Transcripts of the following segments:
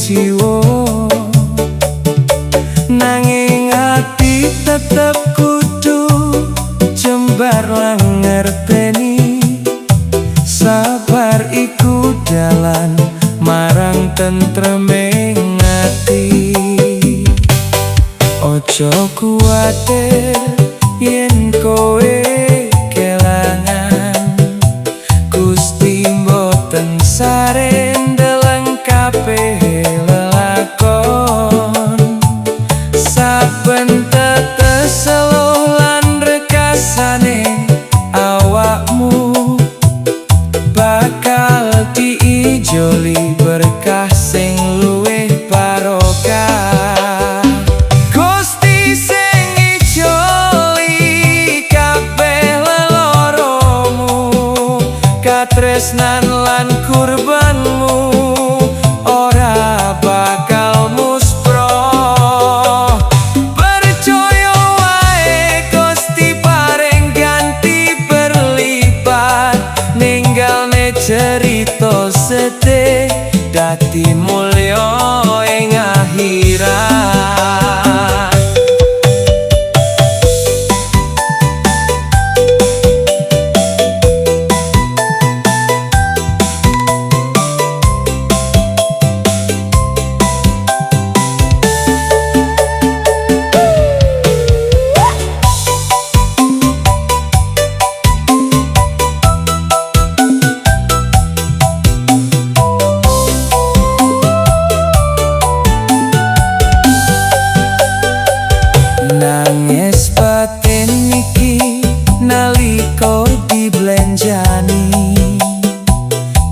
kuciwa, nanging ati tetep kudu jembar lan ngerteni. Sabar iku dalan marang tentreming ati. Ojo kuwatir yen kowe kelangan, Gusti mboten sare ndeleng kabeh lelakon. Saben tetes eluh lan rekasane awakmu bakal diijoli berkah sing luwih barokah. Gusti sing ijoli kabeh leloromu, katresnan lan kurbanmu ora bakal muspro. Percaya wae Gusti paring ganti berlipat, ninggalne cerita sedih dadi mulya ing akhirat. Nangis batin iki nalika diblenjani,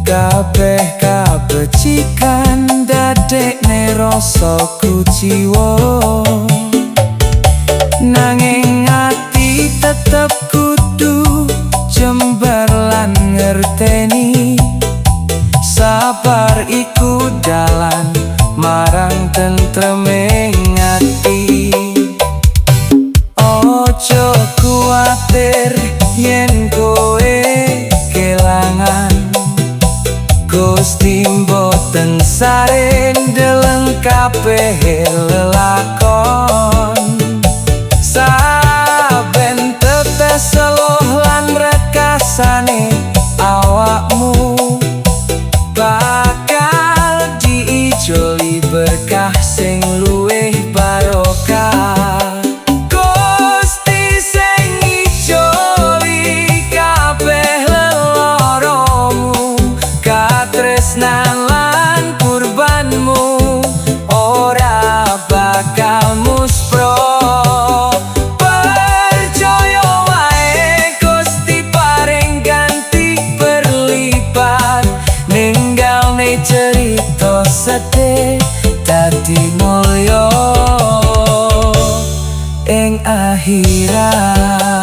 kabeh kabecikan dadekne rasa kuciwa, nanging ati tetep kudu jembar lan ngerteni. Sabar iku dalan marang tentreming ati. Ojo kuwatir yen kowe kelangan, Gusti mboten sare ndeleng kabeh lelakon. Saben tetes eluh lan rekasane awakmu bakal diijoli berkah sing luwih barokah. Gusti sing ijoli kabeh leloromu, katresnan lan kurbanmu ora bakal muspro. Percaya wae Gusti paring ganti berlipat, ninggalne cerita sedih dadi mulya ing akhirat.